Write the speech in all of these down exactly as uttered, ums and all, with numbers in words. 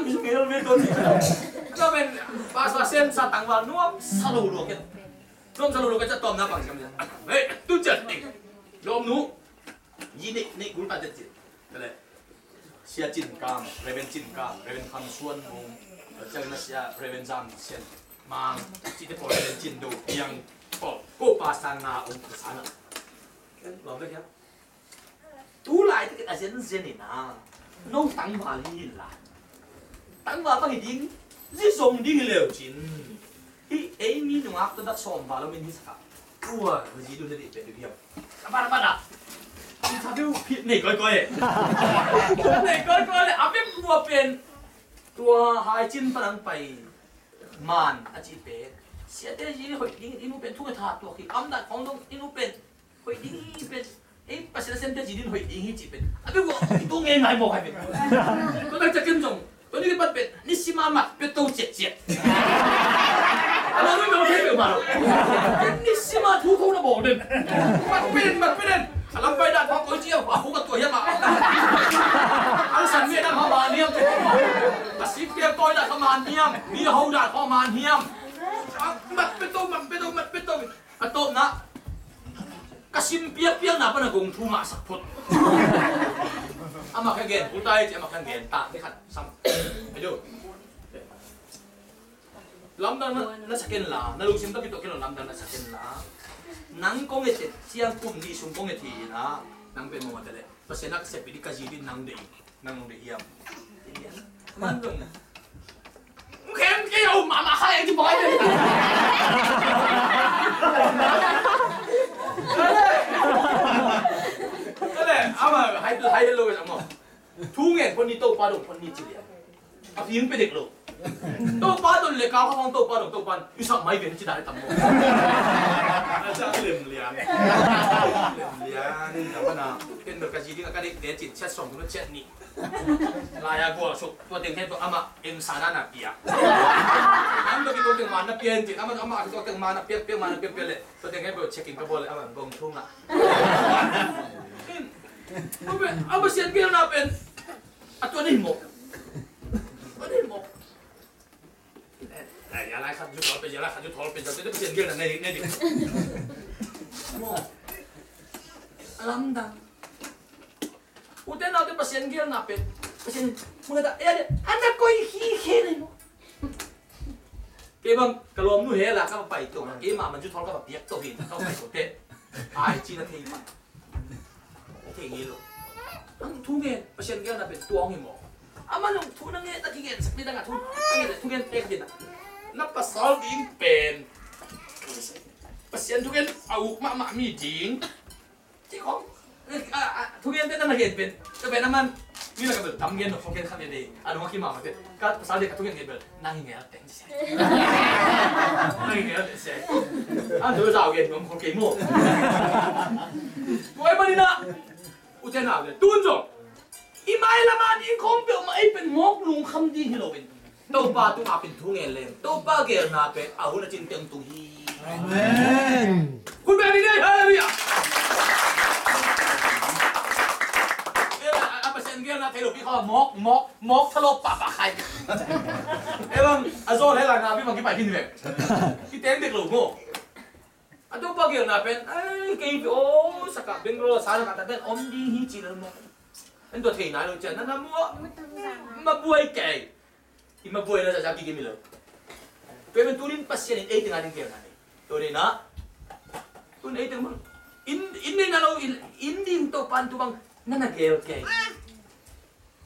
Sung hel ve tawh ci. Ka men, pastor sem sa tangval nuam sa lo lo ken. Nuam sa lo lo ken, sa tawm na pang siam. Hei, tu ciat ding. Lawmnu. Yi nei, nei gul ta ciat ciat. Kale. Sia Cin Kam, Reverend Cin Kam, Reverend Kham Suan Mung. Ciang na sia Reverend Zam Sian Mang. Cite pawl Reverend Cin Do. Yang pawl. Ko pastor na um sana. Lawm ve kia. Tu laitak a zenzen in a, no tangval hi in la, tangval bang hi ding, zi zong ding hi leu cin. Hi ei mi nungak tadak sawm val om in hi saka. Tua, zi dun na dih pet duk hiam. Ka ban a ban a. Interview phit nei koi koi e. Nei koi koi le, a bek tua pen. Tua hai cin panang pai man a ci pen. Siate zi hoih ding, inu pen thung a tha tuak hi. Am dan khong dong, inu pen. Hoih ding hi pen. Ei, Pasian a siamte zi din hoih ding hi ci pen. A bek uh, i tu ngei ngai mawk hai pen. Tua tak ciang ken zong. Tua ni kipat pen. Ni sima mat pia to ciat ciat. A lo mi mawk hai pen ma lo. Ken ni sima thu tho na bawl den. Mat pen, mat pen den. A lam pai dan khong koi ci a, a hu ka tua hiam a. A san me dan khong man hiam. A sip kem toi dan khong man hiam. Mi ho dan khong man hiam. A mat pia to, mat pia to, mat pia to. A tawpna, ka sim piakpiakna pan a gong thu ngahsak phot. Amah kha gen, pu tai ci amah kha gen ta, ni khat sam. Ayo. Lamdang na, na sa ken la, na lungsim tak kituak ken lo lamdang na sa ken la. Nang kong et et, siang kum nih sung kong et hi na, nang pen mong a tele. Pasian a ka sep pi di ka zi din nang dei. Nang nong deih hiam? Man dong. Khem kei a um mahmah kha leng ci pakai den. Kale, ama hai hai lo kei sa mo. Thu ngen phot ni, Topa dong phot ni ci lian. A phing pe dek lo. Topa dong le kau kha khong Topa dong, Topa i sak mai ven ci dai tam mo. A sa lem lian. Lem lian in na pana. Ken dong ka zi ding a ka dek te cin chet song na chet ni. Lai a gual suk, tua teng khen tua amah eng sa dan a piak. Amah tua teng man na piak en cin, amah, amah tua teng man na piak, piak man na piak, piak le. Tua teng khen tua check in ka bawl le, amah gong thung a. Amah, amah sian piak na pen. A tua ni mo. Tua ni mo. Ai, ya lai khat zu thol pe, ya lai khat zu thol pe, ya lai khat zu thol pe, ya lai khat zu thol pe. A lamdang. Ute naute Pasian gelna pen. Pasian, muna ta, ya de, ana koi hi hi ni mo. Kei bang, ka lawmnu he la ka pai to, kei ma man zu thol ka piak to hi, ka pai to te. Ai, ci na thei pa. Thei ngei lo. Ang thu ngen, Pasian gelna pen tuang hi maw. Amah nong thu na ngen, na kingen sak ding dang a thu, na ngen thu ngen tek ding a. Na pasal ding pen. Pasian thu ngen a uk mahmah mi ding. Ci khong. A, a, thu ngen pen na ngen pen. Ka pen a man. Mi na ka pen tam ngen no, khong ngen khat ding ding. A nong a ki ma ma pen. Ka pasal ding ka thu ngen ngen pen. Nang hi ngel teng. Nang hi ngel teng se. An thu zau gen ngom khong kei mo. Tuai ma ni na. U te nau le. Tun zong. I mai lam a ding khawm peuhmah ei pen mawk lungkham ding hi loin. Topa tungah pen thu ngen leng. Topa gelna pen a hun a cin teng tung hi. Amen. Hun bia ding ei, hallelujah. Eh, a, a, a Pasian gelna thei lo pi khaw mawk, mawk, mawk thalawp pahpah khai. Eh, bang, a zaw le la nga pi bang kipai khin ve. Kiteng dek lo maw. A Topa gelna pen, ai, kei pi, oh, saka Bangalore, sana kata pen, om ding hi ci lo maw. An tua thei nai lo cian, na na mua. Ma buai kei. I ma buai na za za ki gimi lo. Tua pen tunin Pasian in ei teng a ding gelna nei. Tua nei na. Tun ei teng ma. In, in nei na lo, in, in ding to pan tu bang, na na gel kei.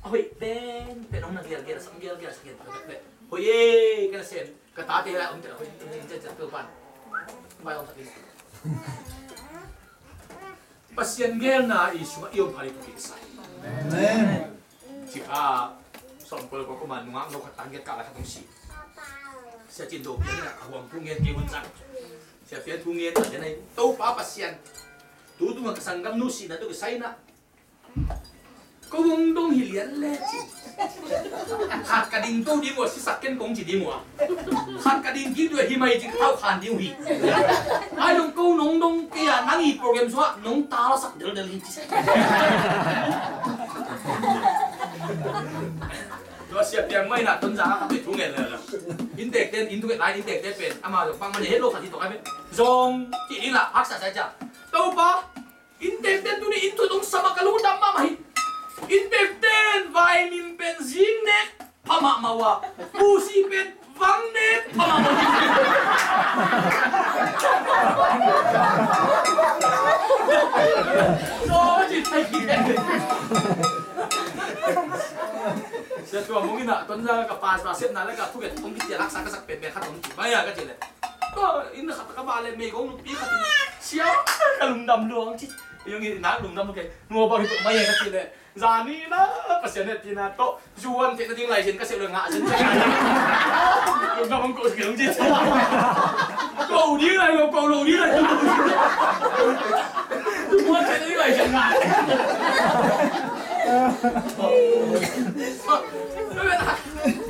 A hoih pen, pen hong na gel, gel, sam gel, gel, sam gel, gel, gel. Hoih e, ka na sem, ka tate la om te la hoih, hoih, hoih, hoih, hoih, pan. Pai om sa kin. Pasian gelna i sungah i om phali tu kisa. Amen. Cipha, som kol ko kuma nungak no khat tang gel ka la khat tong si. Sia Cin Do pian na ka huam thu ngen kei hun sang. Sia pian thu ngen ta nai. Topa Pasian. Tu tu ma ka sanggam nu si na tu ka sai na. Ko hong dong hi lian le ci. Khat ka ding to ding ua, sisak ken kong ci ding ua. Khat ka ding kik dua hi mai ci ka thau khan ding uh hi. Ai dong ko nong dong kei a nang i program sua nong ta sak del del hi ci. Siap piang mai na, Tonzang a khat thu ngen le la. Inntekten, inn thunget lai inntekte pen ama zong pang mah ne, het lo khat hi tawh kai pen. Zong kih ding la, haksa sa ciang. Topa, inntekten tuni inn thunget hong sa mah ka lungdam mahmah hi. Inntekten vaimim pen zing nek pha mahmah uh a, pusi pen vang nek pha mahmah uh. Zong ci thei kik. Sia tua mungin ah, Tonzang ka pa, pa sepna le ka thugen hong kician haksa ka sak pen pen khat hong ci mai a ka ci le. Tua inn khat ka ba le meigong nupi khat in sia ka lungdam lua hong ci. Ih hong in nak lungdam lua kei. Nua ba hi tuk mai a ka ci le. Zani na Pasian he tina tawh zuan te na ding lai zen ka sep le ngah zen. Lungdam hong ko kei hong ci. Ko ding lai lo, ko lo ding lai. Zuan te na ding lai zen ngah.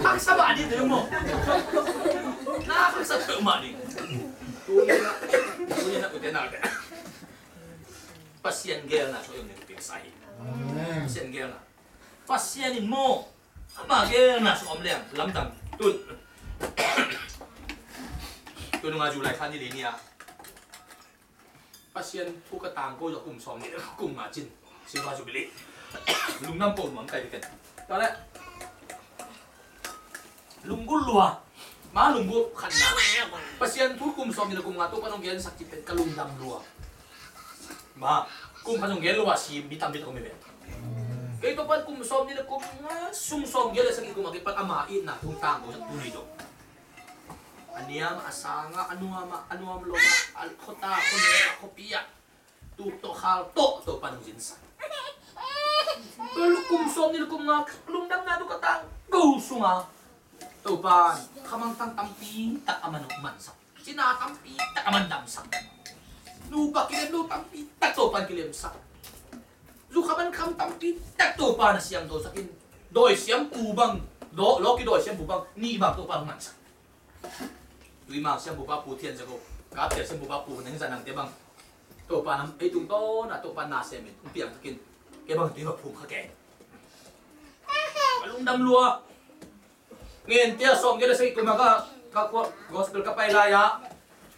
Haksa mah ding te maw. Na haksa peuhmah ding. Tuni na, tuni na ute na ute. Pasian gelna sawm in ning pingsa hi. Amen. Pasian gelna. Pasian in maw, ama gelna sawm leng lamdang. Tun. Tun nunga July kha ni li ni a. Pasian thu ka tangko zong kum sawm nih le kum nga cin. Silver Jubilee. Lungdam ko nuam kai ken. Tua le. Lunggulh lua. Ma lunggulh khatna. Pasian thu kum sawm nih le kum nga Topa nong gensak cih pen ka lungdam lua. Ma kum khat nong gen lua si mi tampi tak om hi ve. Kei Topa kum sawm nih le kum nga sung sawm gel le sagih kum a kipan ama itna thu tangko sak tu ni dong. A niam a sang ah, a nuam ah, a nuam lo ah, a khuata, khuane ah, khuapi ah, tuk tawh khal tawh Topa nong zinsak. Kum sawm nih le kum nga lungdamna thu ka tangko sungah Topa khamangthang tampi tak a man mansak, cina tampi tak a man damsak, nupa kilem lo tampi tak Topa kilemsak, zukha man kham tampi tak Topa na siamtho sakin, dawi siampu bang, daw, lawki dawi siampu bang nih bang Topa hong mansak. Tuimang siampupa Pu Thian Za Ko, Kaptel siampupa Pu Neng Za Nang te bang Topa nam ei tungtawn ah Topa na semin hong piang takin kei bang tui va phum kha kei. Ka lungdam lua. Ngen tia sawm gel a sei kuma ka, ka khua gospel ka pai lai ah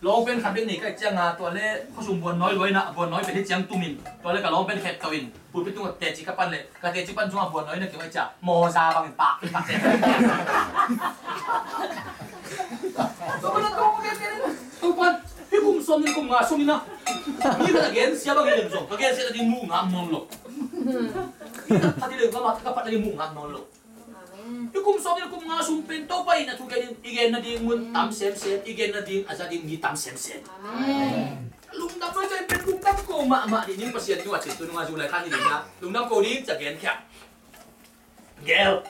lawng pen khat bek nei ka ciang a, tua le khosum buan nawi luai na buan nawi pen hi ciang tumin tua le ka lawng pen khep tawin pulpit tungah teci ka pan le ka teci pan cungah buan nawi na kiwai cia mawza bangin pah pah teci. Topan hi kum sawm ni kum nga sung ina ni ka gen sia bangin zong ka gen sia na ding mu ngam nawn lo. Ka phat i le ka mat ka phat na ding mu ngam nawn lo. Amen. I kum sawm ni kum nga sung pen Topa in a thu gen in i gen na ding mun tam semsem, i gen na ding a za ding mi tam semsem. Amen. Lungdam lo cai pen lungdam ko mahmah dih ning Pasian ni wa cin tu nunga zu lai khan ni ding na lungdam ko ding ca gen khia. Gel.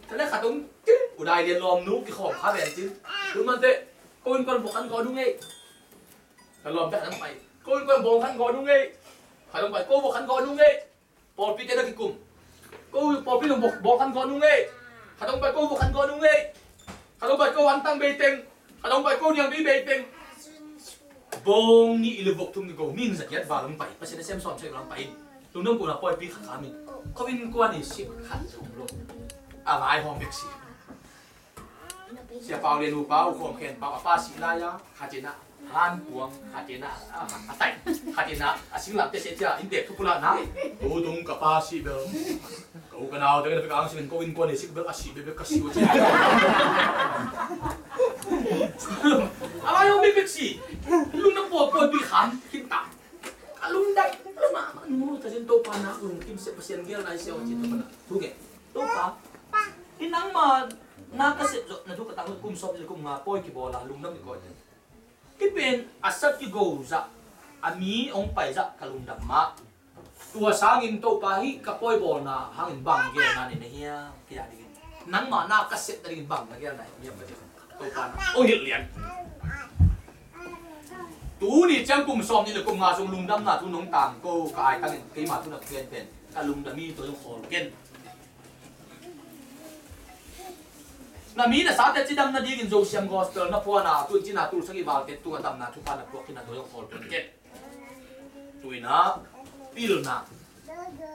Tale khat ung tin u dai lian lawm nu ki khawm kha ven cin. Tun man te ko in kon bok khan ko nu ngei. Ka lawm te khat ung pai ko in kon bok khan ko nu ngei. Khat ung pai ko bok khan ko nu ngei. Pawlpi te na kikum. Ko pawlpi nong bawlkhan ko nung ei. Khatong pai ko bawlkhan ko nung ei. Khatong pai ko antang beiteng. Khatong pai ko niang bi beiteng. Bawng nih i le bawk thum ni ko ming zakiat val hong pai. Pasian a sem sawm sek val hong pai. Lungdam ko na pawlpi khat kha min. Ko in kuan i sik khat zong lo. A vai hawm bek si. Sia Pau le nu Pau khawm khen Pau a pa si lai a khatina han puang khatina a tai khatina a singlam te se cia in tek thupula na tu tung ka pa si bel ko ka nau te ka na pek ang singin ko in ko ne sik bel a si bel bel ka si wa cia. A lai hong bek bek si lung na paw paw bi khan khin ta. Ka lung dai lama ma nu ta sin to pa na lung kim se Pasian gel lai se wa ci to pa na tu nge. Topa, i nangma na ka sep zawh na thu ka tang kum sawm ni kum nga pawi kibawl a lungdam i kawite. Kipen a sat kigo zah a mi hong pai zah ka lungdam mah. Tua sangin Topa hih ka pawi bawlna hangin bang gelna nei na hiam kei a dingin. Nangma na ka sep na dingin bang na gelna hiam ka dingin. Topa na hong hilh lian. Tuni ciang kum sawm ni le kum nga sung lungdamna thu nong tang ko ka ai tangin keima thu na kian pen ka lungdam i tua zong khawl ken. Na mi na sate cidam nadingin Zosiam Gospel na puana tun cina tul sagi valte tunga damna thupha na puak kina doi hong khawl tuan ke. Tuina pilna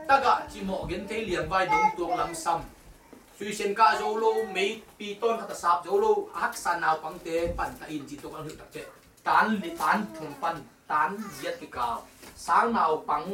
taga cimawh gen thei liangvai dong tuak lamsam. Suisian kah zo lo, meipi tawn khat a sap zo lo, a haksa naupangte pantah in cih tawh kan hilh takteh, tan li, tan thum pan tan giat kikal sang naupang